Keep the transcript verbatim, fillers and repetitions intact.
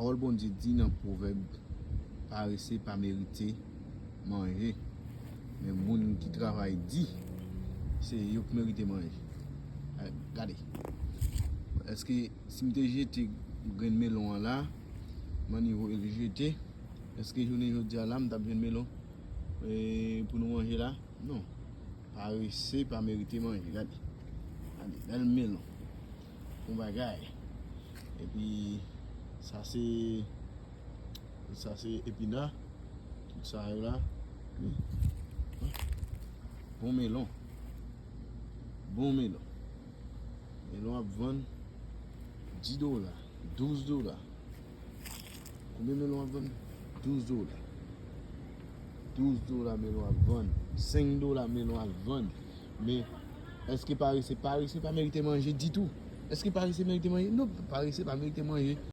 Pawòl Bondye di nan Pwovèb, parese pa merite manje, men moun ki travay di, se yo k merite manje. Ay, gade. Èske si m te jete grenn melon an la, nan nivo e l jete, èske jounen jodi a la, m t ap jwenn melon e, pou nou manje la? Non. Parese pa merite manje. Gade. Gade, bèl melon. Bon bagay. Epi, sa se, sa se epina. Tout sa yo la. Wi. Bon melon. Bon melon. Melon ap vann dis dola, douz dola. Konbyen melon ap vann? Douz dola. Douz dola melon ap vann. Senk dola melon ap vann. Men, èske parese, parese pa merite manje ditou? Èske parese merite manje? Non, parese pa merite manje.